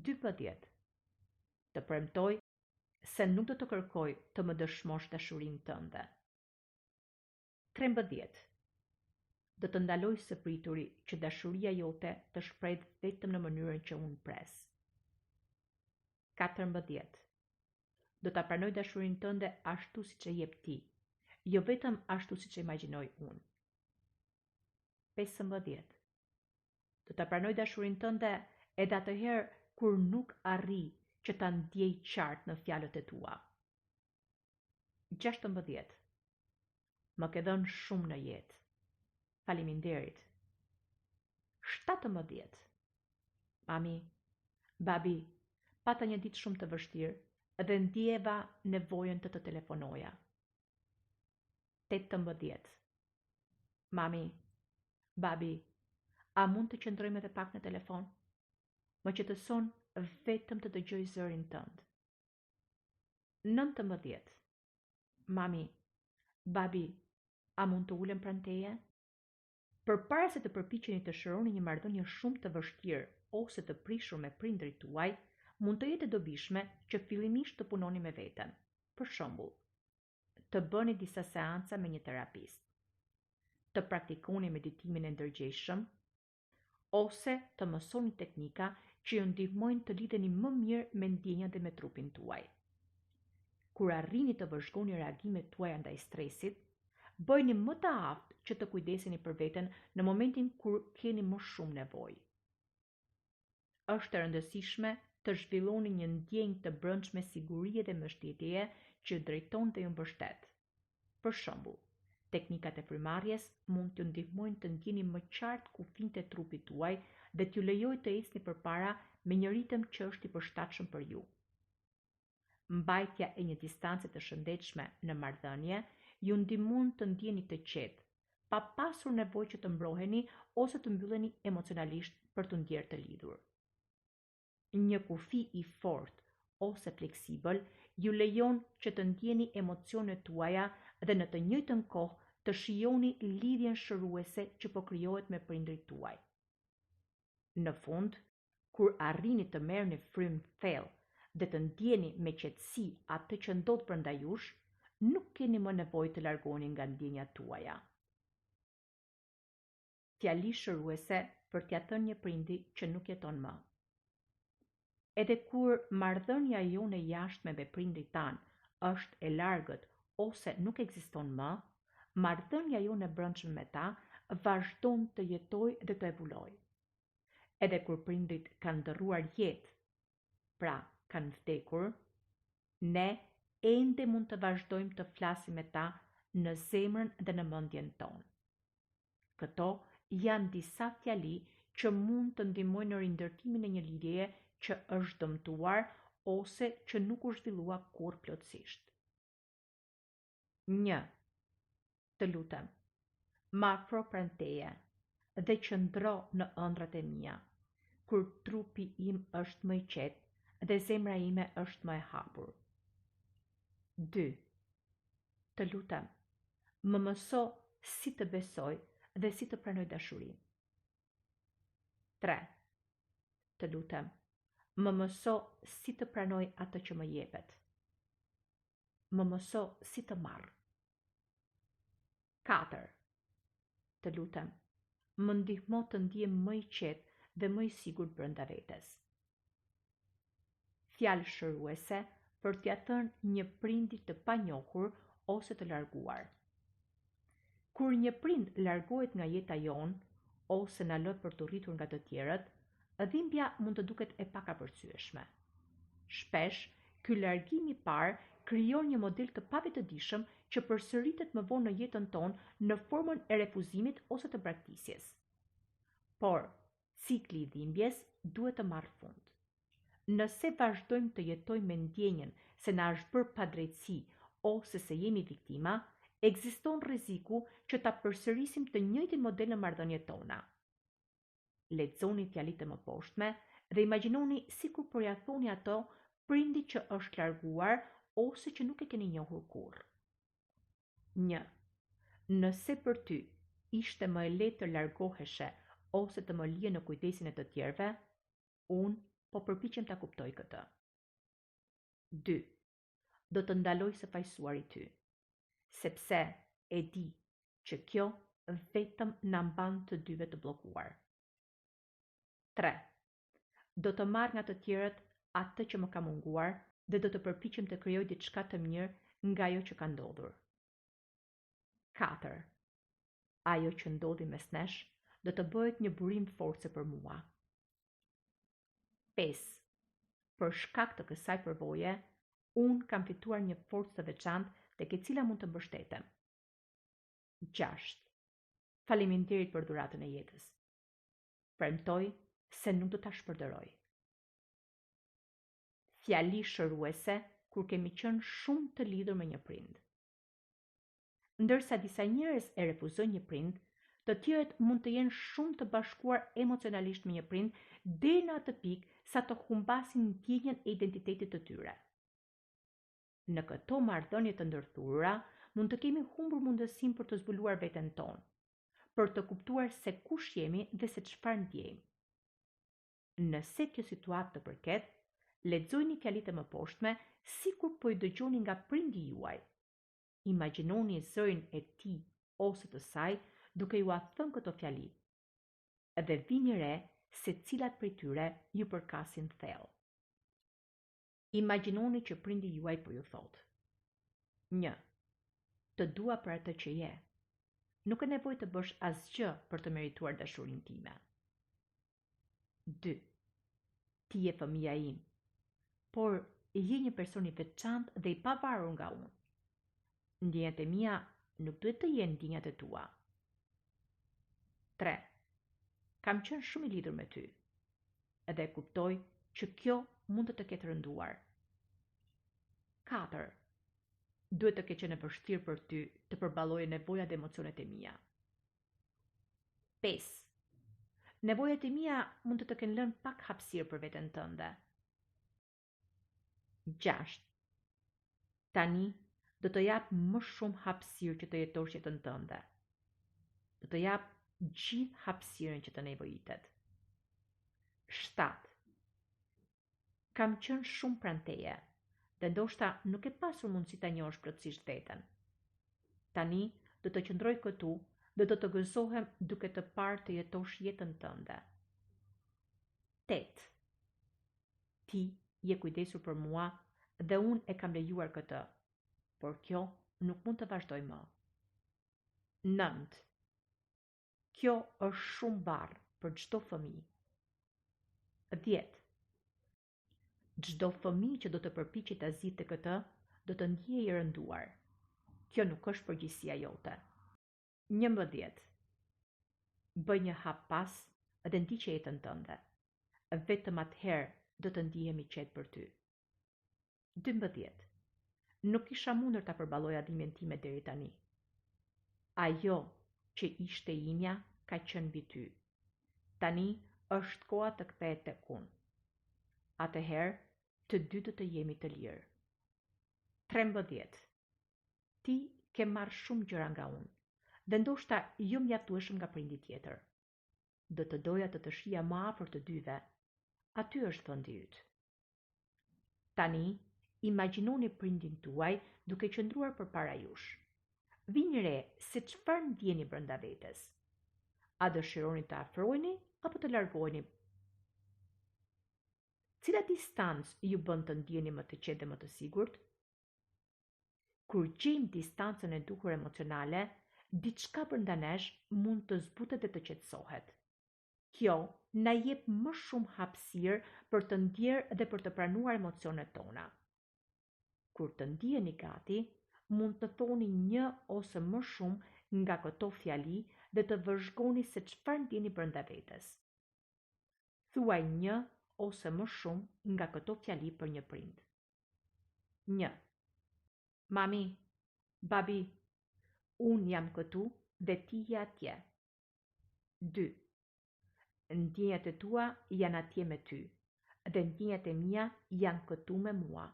12. Të premtoj se nuk do të kërkoj të më dëshmosh dashurinë tënde. 13. Do të ndaloj së prituri që dashuria jote të shprehet vetëm në mënyrën që unë pres. 14. Do ta pranoj dashurinë tënde ashtu siç e jep ti, jo vetëm ashtu siç e imagjinoj unë. 15. Do ta pranoj dashurinë tënde edhe atëherë kur nuk arrij që ta ndjej qartë në fjalët e tua. 16. Më ke dhënë shumë në jetë. Faleminderit. 17. Mami, babi, pata një ditë shumë të vështirë dhe ndjeva nevojën të të telefonoja. 18. Mami, babi, a mund të qëndrojmë edhe pak në telefon? Më qetëson vetëm të dëgjoj zërin tënd. 19. Mami, babi, a mund të ulem pranë teje? Përpara se të përpiqeni të shëroni një marrëdhënie shumë të vështirë ose të prishur me prindërit tuaj, mund të jetë e dobishme që fillimisht të punoni me veten. Për shembull, të bëni disa seanca me një terapist, të praktikoni meditimin e ndërgjegjshëm, ose të mësoni teknika që ju ndihmojnë të lidheni më mirë me ndjenjat dhe me trupin tuaj. Kur arrini të vëzhgoni reagimet tuaja ndaj stresit, bëheni më të aftë që të kujdeseni për veten në momentin kur keni më shumë nevojë. Është e rëndësishme të zhvilloni një ndjenjë të brendshme sigurie dhe mbështetjeje që ju drejton dhe ju mbështet. Për shembull, teknikat e frymëmarrjes mund t'ju ndihmojnë të ndjeni më qartë kufinjtë e trupit tuaj dhe t'ju lejojë të ecni përpara me një ritëm që është i përshtatshëm për ju. Mbajtja e një distance të shëndetshme në marrëdhënie ju ndihmon të ndiheni të qetë, pa pasur nevojë që të mbroheni ose të mbylleni emocionalisht për t'u ndjerë të lidhur. Një kufi i fortë ose fleksibël ju lejon që të ndjeni emocionet tuaja dhe në të njëjtën kohë të shijoni lidhjen shëruese që po krijohet me prindërit tuaj. Në fund, kur arrini të merrni frymë thellë dhe të ndjeni me qetësi atë që ndodh brenda jush, nuk keni më nevojë të largoheni nga ndjenjat tuaja. Fjali shëruese për t'ia thënë një prindi që nuk jeton më. Edhe kur marrëdhënia jonë e jashtme me prindërit tanë është e largët ose nuk ekziston më, marrëdhënia jonë e brendshme me ta vazhdon të jetojë dhe të evoluojë. Edhe kur prindërit kanë ndërruar jetë, pra kanë vdekur, ne ende mund të vazhdojmë të flasim me ta në zemrën dhe në mendjen tonë. Këto janë disa fjali që mund të ndihmojnë në rindërtimin e një lidhjeje që është dëmtuar ose që nuk u zhvillua kurrë plotësisht. 1. Të lutem, më afro pranë teje dhe qëndro në ëndrrat e mia, kur trupi im është më i qetë dhe zemra ime është më e hapur. 2. Të lutem, më mëso si të besoj dhe si të pranoj dashurinë. 3. Të lutem, më mëso si të pranoj atë që më jepet. Më mëso si të marr. 4. Të lutem, më ndihmo të ndihem më i qetë dhe më i sigurt brenda vetes. Fjalë shëruese për t'ia thënë një prindi të panjohur ose të larguar. Kur një prind largohet nga jeta jonë ose na lë për t'u rritur nga të tjerët, dhimbja mund të duket e pakapërcyeshme. Shpesh, ky largim i parë krijon një model të pavetëdijshëm që përsëritet më vonë në jetën tonë në formën e refuzimit ose të braktisjes. Por, cikli i dhimbjes duhet të marrë fund. Nëse vazhdojmë të jetojmë me ndjenjën se na është bërë padrejtësi ose se jemi viktima, ekziston rreziku që ta përsërisim të njëjtin model në marrëdhëniet tona. Lexoni fjalitë e mëposhtme dhe imagjinoni sikur po ia thoni ato prindit që është larguar ose që nuk e keni njohur kurrë. 1. Nëse për ty ishte më e lehtë të largoheshe ose të më lije në kujdesin e të tjerëve, Unë po përpiqem ta kuptoj këtë. 2. Do të ndaloj së fajësuari ty, sepse e di që kjo vetëm na mban të dyve të bllokuar. 3. Do të marr nga të tjerët atë që më ka munguar dhe do të përpiqem të krijoj diçka të mirë nga ajo që ka ndodhur. 4. Ajo që ndodhi mes nesh do të bëhet një burim force për mua. 5. Për shkak të kësaj përvoje, unë kam fituar një forcë të veçantë tek e cila mund të mbështetem. 6. Faleminderit për dhuratën e jetës. Premtoj se nuk do ta shpërdoroj. Fjali shëruese kur kemi qenë shumë të lidhur me një prind. Ndërsa disa njerëz e refuzojnë një prind, të tjerët mund të jenë shumë të bashkuar emocionalisht me një prind deri në atë pikë sa të humbasin ndjenjën e identitetit të tyre. Në këto marrëdhënie të ndërthurura, mund të kemi humbur mundësinë për të zbuluar veten tonë, për të kuptuar se kush jemi dhe se çfarë ndjejmë. Nëse kjo situatë të përket, lexojini fjalitë e mëposhtme sikur po i dëgjoni nga prindi juaj. Imagjinoni zërin e tij ose të saj duke jua thënë këto fjali dhe vini re se cilat prej tyre ju përkasin thellë. Imagjinoni që prindi juaj po ju thotë: 1. Të dua për atë që je. Nuk ke nevojë të bësh asgjë për të merituar dashurinë time. 2. Ti je fëmija im, por je një person i veçantë dhe i pavarur nga unë. Ndjenjat e mia nuk duhet të jenë ndjenjat e tua. 3. Kam qenë shumë i lidhur me ty dhe e kuptoj që kjo mund të të ketë rënduar. 4. Duhet të ketë qenë e vështirë për ty të përballoje nevojat dhe emocionet e mia. 5. Nevojat e mia mund të të kenë lënë pak hapësirë për veten tënde. 6. Tani do të jap më shumë hapësirë që të jetosh jetën tënde. Do të jap gjithë hapësirën që të nevojitet. 7. Kam qenë shumë pranë teje dhe ndoshta nuk ke pasur mundësi ta njohësh plotësisht veten. Tani do të qëndroj këtu dhe do të gëzohem duke të parë të jetosh jetën tënde. 8. Ti je kujdesur për mua dhe unë e kam lejuar këtë, por kjo nuk mund të vazhdojë më. 9. Kjo është shumë barrë për çdo fëmijë. 10. Çdo fëmijë që do të përpiqej ta zgjidhte këtë, do të ndihej i rënduar. Kjo nuk është përgjegjësia jote. 11. Bëj një hap pas dhe ndiqe jetën tënde. Vetëm atëherë do të ndihem i qetë për ty. 12. Nuk kisha mundur ta përballoja dhimbjen time deri tani. Ajo që ishte imja ka qenë mbi ty. Tani është koha të kthehet tek unë. Atëherë të dy do të jemi të lirë. 13. Ti ke marrë shumë gjëra nga unë dhe ndoshta jo mjaftueshëm nga prindi tjetër. Do të doja të të shihja më afër të dyve. Aty është vendi yt. Tani, imagjinoni prindin tuaj duke qëndruar përpara jush. Vini re se çfarë ndjeni brenda vetes. A dëshironi të afroheni apo të largoheni? Cila distancë ju bën të ndiheni më të qetë dhe më të sigurt? Kur gjejmë distancën e duhur emocionale, diçka brenda nesh mund të zbutet dhe të qetësohet. Kjo na jep më shumë hapësirë për të ndjerë dhe për të pranuar emocionet tona. Kur të ndiheni gati, mund të thoni një ose më shumë nga këto fjali dhe të vëzhgoni se çfarë ndjeni brenda vetes. Thuaj një ose më shumë nga këto fjali për një prind. 1. Mami, babi, unë jam këtu dhe ti je atje. 2. Ndjenjat e tua janë atje me ty dhe ndjenjat e mia janë këtu me mua.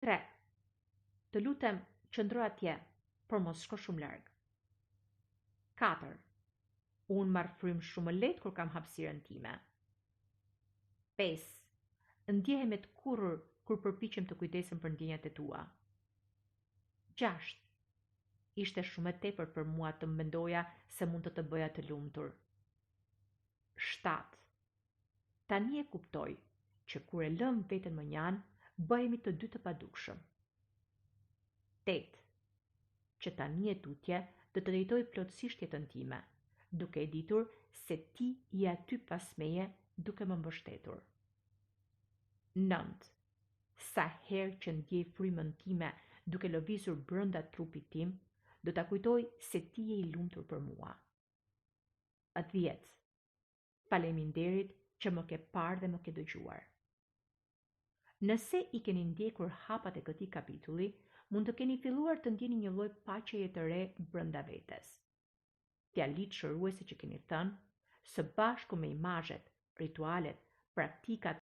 3. Të lutem, qëndro atje, por mos shko shumë larg. 4. Unë marr frymë shumë më lehtë kur kam hapësirën time. 5. Ndjehem e tkurrur kur përpiqem të kujdesem për ndjenjat e tua. 6. Ishte shumë e tepërt për mua të mendoja se mund të të bëja të lumtur. 7. Tani e kuptoj që kur e lëmë veten mënjanë, bëhemi të dy të padukshëm. 8. Që tani e tutje do të drejtoj plotësisht jetën time, duke e ditur se ti je aty pas meje duke më mbështetur. 9. Sa herë që ndjej frymën time duke lëvizur brenda trupit tim, do ta kujtoj se ti je i lumtur për mua. 10. Faleminderit që më ke parë dhe më ke dëgjuar. Nëse i keni ndjekur hapat e këtij kapitulli, mund të keni filluar të ndjeni një lloj paqeje të re brenda vetes. Fjalitë shëruese që keni thënë, së bashku me imazhet, ritualet, praktikat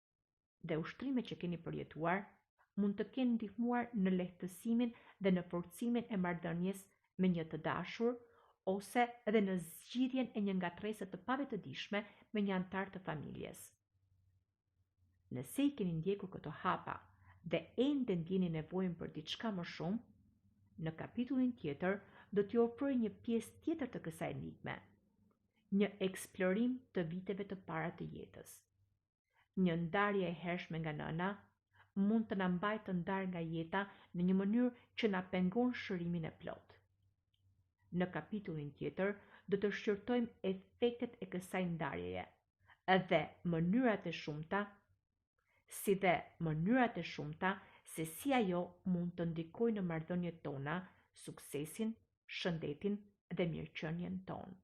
dhe ushtrimet që keni përjetuar, mund të kenë ndihmuar në lehtësimin dhe në forcimin e marrëdhënies me një të dashur ose edhe në zgjidhjen e një ngatërrese të pavetëdijshme me një anëtar të familjes. Nëse i keni ndjekur këto hapa dhe ende ndjeni nevojën për diçka më shumë, në kapitullin tjetër do t'ju ofroj një pjesë tjetër të kësaj enigme, një eksplorim të viteve të para të jetës. Një ndarje e hershme nga nëna mund të na mbajë të ndarë nga jeta në një mënyrë që na pengon shërimin e plotë. Në kapitullin tjetër do të shqyrtojmë efektet e kësaj ndarjeje dhe mënyrat e shumta si dhe mënyrat e shumta se si ajo mund të ndikojë në marrëdhëniet tona, suksesin, shëndetin dhe mirëqenien tonë.